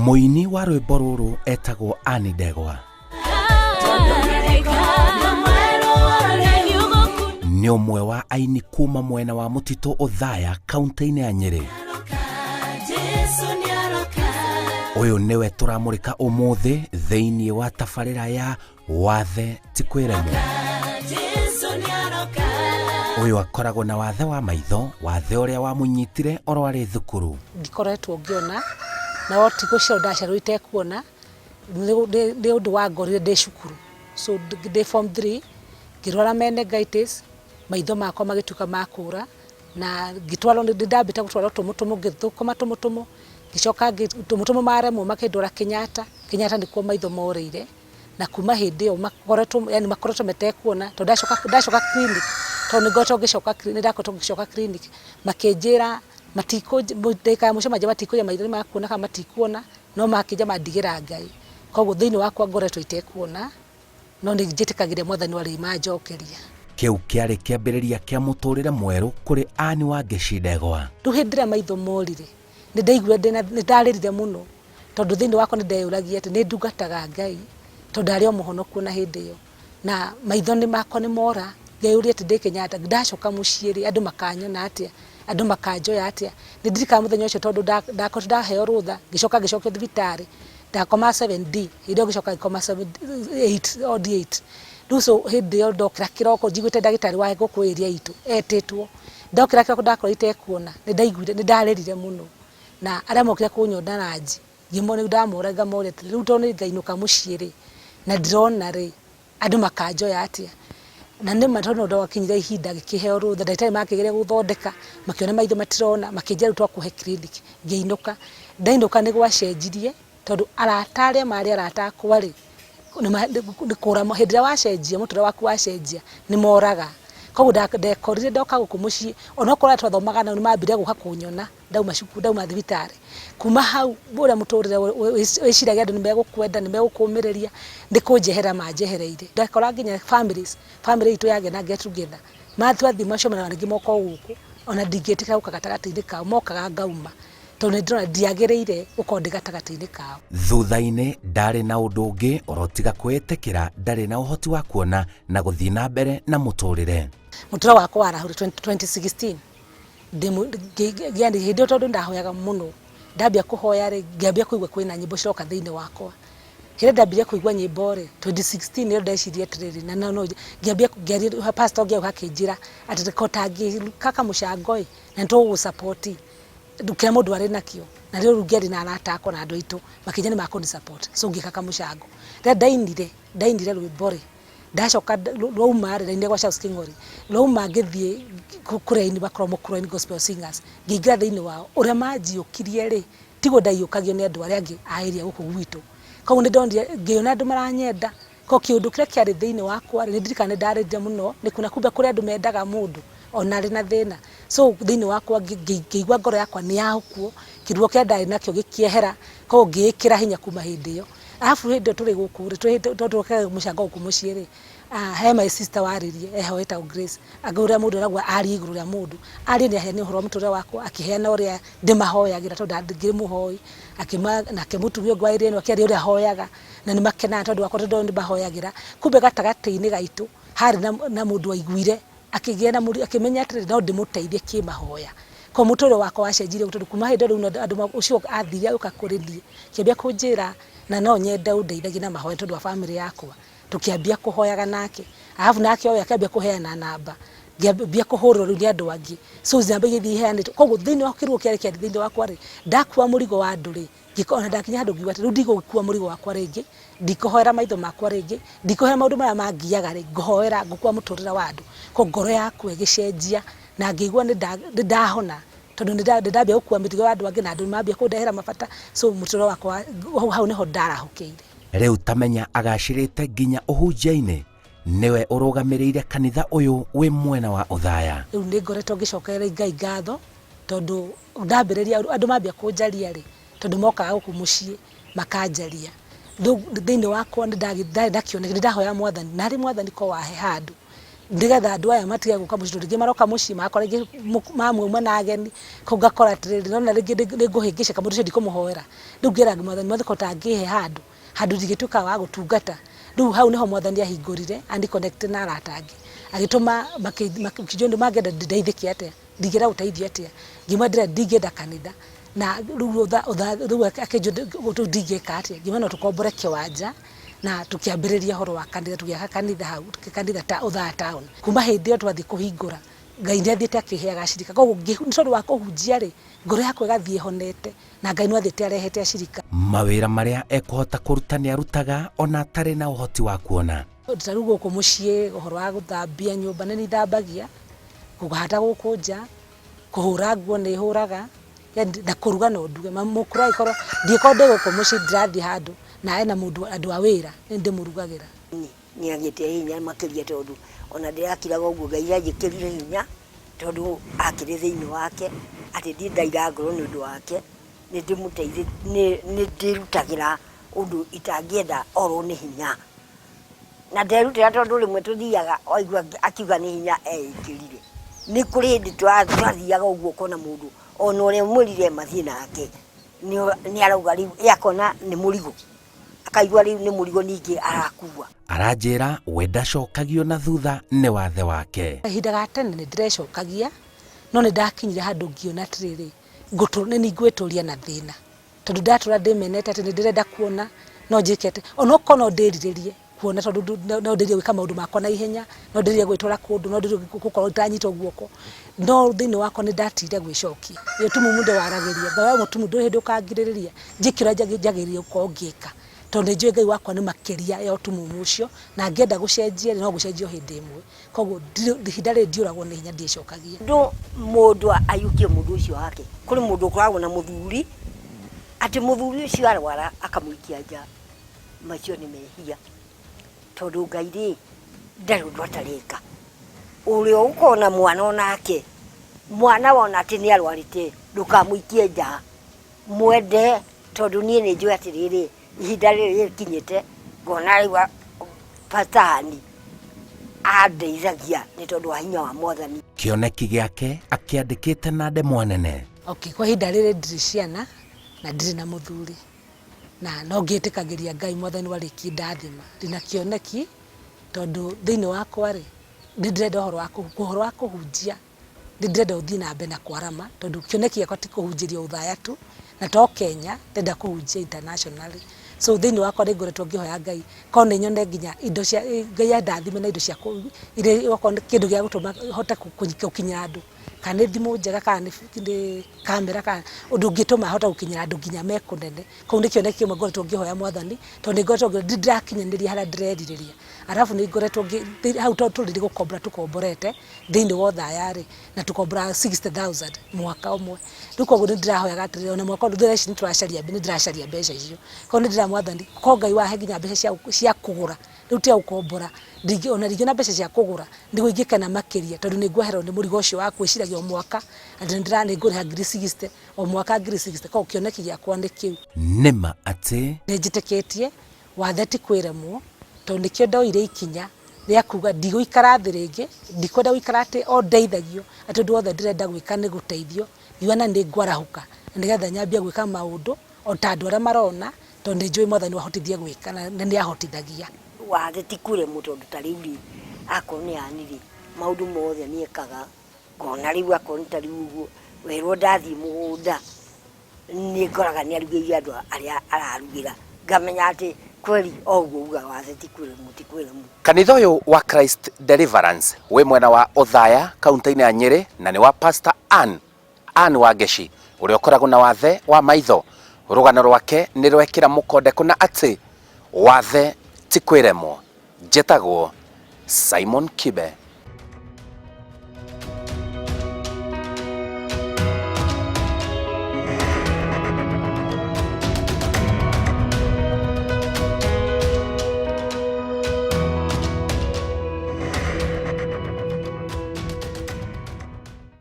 Mũini wa rwĩmbo rũrũ etagwo Anne Ndegwa. Nĩ ũmwe wa aini kuma mwena wa mũtitũ Othaya kaunti-inĩ ya Nyĩrĩ. Ũyũ nĩwe tũramũrĩka ũmũthĩ thĩinĩ wa tabarĩra ya Wathe ti kwĩremwo. Ũyũ akoragwo na wathe wa maitho, wathe ũrĩa wamũnyitire oro arĩ thukuru. Ndikoretwo ngĩona, no ti gũciarwo ndaciarirwo itekuona, nĩ ũndũ wangorire ndĩ cukuru. So ndĩ form three, ngĩrwara meningitis, maitho makwa magĩtuĩka ma kũra, na ngĩtwarwo, nĩ ndambĩte gũtwarwo tũmũtũmũ, ngĩthũkũma tũmũtũmũ, ngĩcoka tũmũtũmũ maremwo makĩndwara Kenyatta, Kenyatta nĩkuo maitho morĩire. Na kuma hĩndĩ ĩyo makoretwo yani makoretwo metekuona tondũ ndacoka ndacoka clinic tondũ nĩ ngoretwo ngĩcoka nĩ ndakoretwo ngĩcoka clinic makĩnjĩra matikũ ndagĩka ya mũico manjĩra matikũiya maitho nĩ makuona kana matikuona no makĩnja mandigĩra Ngai. Koguo thĩinĩ wakwa ngoretwo itekuona no nĩ njĩtĩkagĩria Mwathani no arĩmanjokeria. Kĩu kĩarĩ kĩambĩrĩria kĩa mũtũrĩre mwerũ kũrĩ Anne Wangeci Ndegwa. Rĩu hĩndĩ ĩrĩa maitho morire nĩ ndaiguire ndĩna nĩ ndarĩrire mũno tondũ thĩinĩ wakwa nĩ ndeyũragia atĩ nĩ ndungataga Ngai tondũ ndarĩ o mũhonoku ona hĩndĩ ĩyo na maitho nĩ makwa nĩ mora ngeyũria atĩ ndĩ Kenyatta ndacoka mũciĩ rĩ andũ makanyona atĩa andũ makanjoya atĩa nĩ ndirikanaga mũthenya ũcio tondũ ndakoretwo ndaheo rũtha ngĩcoka ngĩcokio thibitarĩ ndakoma 7D hĩndĩ ĩyo ngĩcoka ngĩkoma 8 ward 8 rĩu so hĩndĩ ĩyo ndokĩra kĩroko njiguĩte ndagĩtarĩ wa gũkũ area itũ etĩtwo ndokĩra kĩroko ndakorwo itekuona nĩ ndaiguire nĩ ndarĩrire mũno na arĩa mokire kũnyona ranji ngĩmona rĩu ndamora ngamoria atĩrĩ rĩu tondũ nĩ ngainũka mũciĩ rĩ na ndirona rĩ andũ makanjoya atĩa na nĩ ma tondũ ndwakinyire ihinda ngĩkĩheo rũtha ndagĩtarĩ makĩgeria gũthondeka makĩona maitho matirona makĩnjĩra rĩu twakũhe clinic ngĩinũka ndainũka nĩ gwacenjirie tondũ arata arĩa marĩ arata akwa rĩ nĩ kũra hĩndĩ ĩrĩa wacenjia mũtũrĩre waku wacenjia nĩ moraga koguo ndekorire ndoka gũkũ mũciĩ onokorwo arĩa twathomaga nao nĩ mambire gũka kũnyona ndauma cukuru ndauma thibitarĩ kuma hau ũrĩa mũtũrĩre wĩciragia andũ nĩ megũkwenda nĩ megũkũmĩrĩria nĩ kũnjehera manjehereire ndekora nginya families family itũ yagĩa na get together matwathiĩ macemania rĩngĩ moka o gũkũ ona ndingĩtĩkĩra gũka gatagatĩ-inĩ kao mokaga ngauma tondũ nĩ ndĩrona ndiagĩrĩire gũkorwo ndĩ gatagatĩ-inĩ kao. Thutha-inĩ ndarĩ na ũndũ ũngĩ oro tiga kwĩĩtĩkĩra ndarĩ na ũhoti wa kuona na gũthiĩ na mbere na mũtũrĩre. Mũtũrĩre wakwa warahũre 2016 hĩndĩ ĩyo tondũ ndahoyaga mũno ndambia kũhoya rĩ ngĩambia kũigua kwĩna nyĩmbo ciroka thĩinĩ wakwa hĩndĩ ndambirie kũigua nyĩmbo rĩ 2016 nĩyo ndecirie atĩrĩrĩ na no ngĩambia ngĩaria pastor ũngĩ akĩnjĩra atĩ ko tangĩka kamũcango ĩ na nĩtũgũgũ support kĩrĩa mũndũ arĩ nakĩo na rĩu ngĩaria na arata akwa na andũ aitũ makĩnjĩra nĩ makũni support so ngĩka kamũcango rĩrĩa ndainire ndainire rwĩmbo rĩ ndacoka rwauma rĩ ndainire gwa Charles King'ori rwauma ngĩthiĩ kũrĩa aini makoragwo Mũkũrwe Gospel Singers ngĩingĩra thĩinĩ wao ũrĩa manjiyũkirie rĩ tiguo ndaiyũkagio nĩ andũ arĩa angĩ a area gũkũ gwitũ koguo nĩ ndonire ngĩona andũ maranyenda ko kĩũndũ kĩrĩa kĩarĩ thĩinĩ wakwa rĩ nĩ ndirikanaga nĩ ndarĩrire mũno nĩ kuona kumbe kũrĩ andũ mendaga mũndũ ona arĩ na thĩna so thĩinĩ wakwa ngĩigua ngoro yakwa nĩ yahũkuo kĩruo kĩrĩa ndarĩ nakĩo gĩkĩehera koguo ngĩĩkĩra hinya kuma hĩndĩ ĩyo arabu hĩndĩ ĩyo tũrĩ gũkũ rĩ tondũ twekaga mũcango gũkũ mũciĩ rĩ he my sister waririe eho etagwo Grace anga ũrĩa mũndũ eragwo arie igũrũ rĩa mũndũ arie nĩ aheane ũhoro wa mũtũrĩre wakwa akĩheana ũrĩa ndĩmahoyagĩra tondũ ndingĩrĩ mũhoi nake mũtumia ũngĩ wa area ĩno akĩaria ũrĩa ahoyaga na nĩ makenaga tondũ wakwa tondũ nĩ mahoyagĩra kumbe gatagatĩ-inĩ gaitũ harĩ na mũndũ waiguire akĩgĩa na akĩmenya atĩrĩrĩ no ndĩmũteithie kĩmahoya koguo mũtũrĩre wakwa wacenjirie tondũ kuma hĩndĩ ĩyo rĩu andũ ũcio athire agĩũka kũrĩ niĩ akĩambia kũnjĩra na no nyende ũndeithagie na mahoya tondũ wa bamĩrĩ yakwa tũkĩambia kũhoyaga nake arabu nake oya akĩambia kũheana namba ngĩambia kũhũrĩrwo rĩu nĩ andũ angĩ so namba igĩthiĩ iheanĩtwo koguo thĩinĩ wa kĩruo kĩarĩ kĩarĩ thĩinĩ wakwa rĩ ndakua mũrigo wa andũ rĩ ona ndakinya handũ ngiuga atĩ rĩu ndigũgĩkua mũrigo wakwa rĩngĩ ndikũhoera maitho makwa rĩngĩ ndikũhoera maũndũ marĩa mangiaga rĩ ngũhoera ngũkua mũtũrĩre wa andũ koguo ngoro yakwa ĩgĩcenjia na ngĩigua nĩ ndahona tondũ nĩ ndambia gũkua mĩrigo ya andũ angĩ na andũ nĩ mambia kũndehera mabata so mũtũrĩre wakwa hau nĩho ndarahũkĩire. Rĩu tamenya agacĩrĩte nginya ũhunjia-inĩ nĩwe ũrũgamĩrĩire kanitha ũyũ wĩ mwena wa Othaya. Rĩu nĩ ngoretwo ngĩcokereria Ngai ngatho tondũ ndambĩrĩria andũ mambia kũnjaria rĩ tondũ mokaga gũkũ mũciĩ makanjaria rĩu thĩinĩ wakwa nĩ ndarĩ na kĩoneki nĩ ndahoya mwathani na harĩ mwathani ko wahe handũ Nĩgetha andũ aya matige gũka mũciĩ, tondũ rĩngĩ maroka mũciĩ magakora rĩngĩ mamuuma na ageni, kũu ngakora atĩrĩrĩ, nĩwona rĩngĩ nĩngũhĩngĩcĩka mũndũ ũcio ndikũmũhoera. Rĩu ngera Mwathani, Mwathani ko ũtangĩhe handũ, handũ ndingĩtuĩka wa gũtungata. Rĩu hau nĩho Mwathani ahingũrire ani connect na arata angĩ, agĩtũma makĩnjũria mangĩenda ndeithĩke atĩa, ndingĩenda gũteithio atĩa. Ngiuga ndĩrenda ndingĩenda kanitha, na rĩu rĩu akĩnjũria rĩu ndingĩka atĩa, ngiuga no tũkombore kĩwanja na tũkĩambĩrĩria ũhoro wa kanitha, tũgĩaka kanitha hau, kanitha ta Othaya town. Kuma hĩndĩ ĩyo twathiĩ kũhingũra, Ngai nĩ athiĩte akĩheaga acirika. Koguo nĩ tondũ wa kũhunjia rĩ, ngoro yakwa ĩgathiĩ ĩhonete na Ngai no athiĩte arehete acirika. Mawĩra marĩa ekũhota kũruta nĩ arutaga ona atarĩ na ũhoti wa kuona. Ta rĩu gũkũ mũciĩ ũhoro wa gũthambia nyũmba nĩ niĩ thambagia, kũhata gũkũ nja, kũhũra nguo nĩ hũraga, yani na kũruga no nduge. Mũkũrũ angĩkorwo ndingĩkorwo ndĩ gũkũ mũciĩ ndĩrathiĩ handũ na hena mũndũ andũ a wĩra nĩ niĩ ndĩmũrugagĩra. Nĩ agĩte hinya makĩria tondũ ona ndĩrakiraga ũguo Ngai anjĩkĩrire hinya tondũ akĩrĩ thĩinĩ wake atĩ ndirĩ ndaira ngoro nĩ ũndũ wake, nĩ ndĩrutagĩra ũndũ itangĩenda orwo nĩ hinya. Na nderutĩra tondũ rĩmwe tũthiaga waigua akiuga nĩ hinya eĩkĩrire. Nĩ kũrĩ hĩndĩ twathiaga ũguo ũkona mũndũ ona ũrĩa ũmwĩrire mathiĩ nake nĩ arauga rĩu akona nĩ mũrigo. Akaigua rĩu nĩ mũrigo ningĩ arakua. Aranjĩra we ndacokagio na thutha nĩ wathe wake. Kahinda ga tene nĩ ndĩrecokagia, no nĩ ndakinyire handũ ngĩona atĩrĩrĩ, nĩ niĩ ngwĩtũria na thĩna. Tondũ ndatũra ndĩmenete atĩ nĩ ndĩrenda kuona, no njĩke atĩ, onokorwo no ndĩrirĩrie kuona tondũ no ndĩrirĩrie gwĩka maũndũ makwa na ihenya, no ndĩrirĩrie gwĩtwara kũndũ, no ndĩrirĩrie gũkorwo itaranyitwo guoko, no thĩinĩ wakwa nĩ ndatigire gwĩcokia. Nĩ ũtumumu ndĩwaragĩria, ngoiga we mũtumumu ndũrĩ hĩndĩ ũkangirĩrĩria, njĩke ũrĩa njagĩrĩire gũkorwo ngĩka, tondũ nĩ njũĩ Ngai wakwa nĩ makĩria ya ũtumumu ũcio, na angĩenda gũcenjia no gũcenjia o hĩndĩ ĩmwe. Koguo ihinda rĩrĩ ndiũragwo nĩ hinya ndiĩcokagia. Ũndũ mũndũ aiyũkie mũndũ ũcio wake, kũrĩ mũndũ ũkoragwo na mũthuri, atĩ mũthuri ũcio arwara akamũikia nja, macio nĩ mehia. Tondũ Ngai rĩ, ndarĩ ũndũ atareka. Ũrĩa ũgũkorwo na mwana onake, mwana wona atĩ nĩ arwarĩte, ndũkamũikie nja, mwende tondũ niĩ nĩ njũĩ atĩrĩrĩ, ihinda rĩrĩ rĩkinyĩte, ngona rĩu Pastor andeithagia nĩ tondũ wa hinya wa Mwathani. Kĩoneki gĩake akĩandĩkĩte na ndemwa nene. Okay, kwa ihinda rĩrĩ ndirĩ ciana na ndirĩ na mũthuri. Na no ngĩtĩkagĩria Ngai Mwathani wa rĩki ndathima. Ndĩna kĩoneki tondũ thĩinĩ wakwa rĩ, nĩ ndĩrenda ũhoro wa ũhoro wa kũhunjia, nĩ ndĩrenda ũthiĩ na mbere na kwarama tondũ kĩoneki gĩakwa ti kũhunjĩria Othaya tu, na to Kenya, ndĩrenda kũhunjia internationally. So thĩinĩ wakwa nĩ ngoretwo ngĩhoya Ngai korwo nĩ nyone nginya indo cia, Ngai andathime na indo cia okorwo nĩ kĩndũ gĩa gũtũma hote gũkinyĩra andũ. Kana nĩ thimũ njega kana nĩ kamera kana ũndũ ũngĩtũma hote gũkinyĩra andũ nginya me kũnene. Kũu nĩ kĩoneki kĩmwe ngoretwo ngĩhoya Mwathani tondũ nĩ ngoretwo ndirĩ ndĩrakinyanĩria harĩa ndĩrerirĩria. Arabu nĩ ngoretwo hau tondũ tũrĩ nĩ gũkombora tũkomborete thĩinĩ wa Othaya rĩ, na tũkomboraga 60,000 mwaka ũmwe. Rĩu koguo nĩ ndĩrahoyaga atĩrĩrĩ ona mwaka ũyũ thaa ici nĩ tũracaria nĩ ndĩracaria mbeca icio. Koguo nĩ ndĩra Mwathani korwo Ngai wahe nginya mbeca cia kũgũra Rĩu tiga gũkombora, ndingĩ, ona ndingĩona mbeca cia kũgũra, nĩguo ingĩkena makĩria, tondũ nĩ ngwehererwo nĩ mũrigo ũcio wa gwĩciragia o mwaka atĩ nĩ ndĩra, nĩ ngũrĩha ngiri sixty, o mwaka ngiri sixty, koguo kĩoneki gĩakwa nĩ kĩu. Nĩ ma atĩ. Nĩ njĩtĩkĩtie wathe ti kwĩremwo, tondũ nĩkĩo ndoire ikinya rĩa kuga ndigũikara thĩ rĩngĩ, ndikwenda gũikara atĩ o ndeithagio, atĩ ũndũ wothe ndĩrenda gwĩka nĩ gũteithio, ngiuga na nĩ ngwarahũka, na nĩgetha nyambie gwĩka maũndũ o ta andũ arĩa marona, tondũ nĩ njũĩ Mwathani no ahotithie gwĩka na nĩ ahotithagia. Wathe ti kũremwo tondũ ta rĩu rĩ, akorwo nĩ Ann rĩ, maũndũ mothe nĩ ekaga, ngona rĩu akorwo nĩ ta rĩu ũguo, werwo ndathiĩ mũgũnda, nĩ ngoraga nĩ arugĩire andũ arĩa ararugĩra, ngamenya atĩ kweli o ũguo ugaga wathe ti kũremwo ti kũremwo. Kanitha ũyũ wa Christ Deliverance wĩ mwena wa Othaya kaunti-inĩ ya Nyĩrĩ na nĩ wa Pastor Ann Ann Wangeci ũrĩa ũkoragwo na wathe wa maitho. Rũgano rwake nĩ rwekĩra mũkonde kũna atĩ wathe ti kwĩremwo. Njĩtagwo Simon Kibe.